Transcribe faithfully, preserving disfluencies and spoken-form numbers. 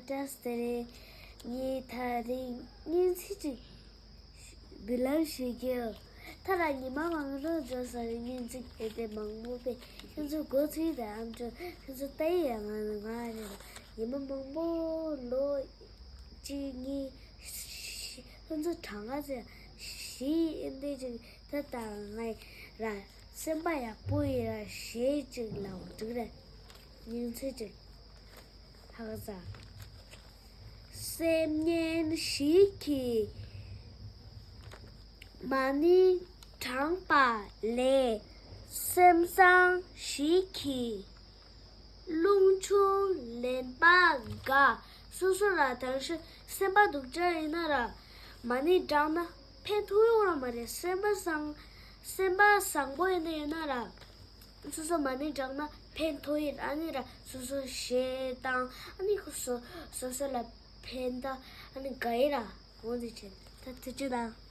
བཀྲ་ཤིས་བདེ་ལེགས། ངས་ད་རིང་སྙན་ཚིག་ཅིག་འབུལ་ལམ་ཞུ་རྒྱུ། ད་ལ་ཉི་མ་མང་རོ་འགྲོ་ས་རེད། སྙན་ཚིག་དེ་དེ་མང་པོ་པས་ཁྱེད་ཚོ་མགོ་ཚོས་དང་ཨམ་ཅོག་ཁྱེད་ཚོ་ལྟ་ཡི་ཡ། ང་ང་རེད་ལ། ཉི་མ་མང་པོ་ལོ་གཅིག་གཉིས་ཁྱེད་ཚོ་གྲངས་ཀ་ཚེ་བཞི་ཨེ་འདྲ་ཅིག་ད་ལྟ་ང་ར་སེམས་པ་ཡག་པོ་ཡི་ར་གཞས་ཅིག་ལ་འོ་འདུག་རེད། སྙན་ཚིག་ཅིག་ཧ་ག་ས། སེམས་ངན་ཞིག་གིས་མ་ཎི་བགྲངས་པ་ལས། སེམས་བཟང་ཞིག་གིས་རླུང་ཆུང་ལེན་པ་དགའ། སོ་སོ་ལ་དང་ཤོས་སེམས་པ་སྡུག་ཅག་ཡིན་ན་ར་མ་ཎི་བགྲངས་ན་ཕན་ཐོགས་ཡོད་ར་མ་རེད། སེམས་པ་བཟང་སེམས་པ་བཟང་པོ་ཡིན་ན་ཡིན་ན་ར། སོ་སོ་མ་ཎི་བགྲངས་ན་ཕན་ཐོགས་ཡིན། ཨ་ནི་ར་སོ་སོ་གཞས་བཏང་། ཨ་ནི་ཁོ་སོ་སོ་སོ་ལ་ཕན་ད། ཨ་ནི་དགའ་ཡི་ར། འོ་འདི་བྱས་ད་ཐུགས་རྗེ་གནང་།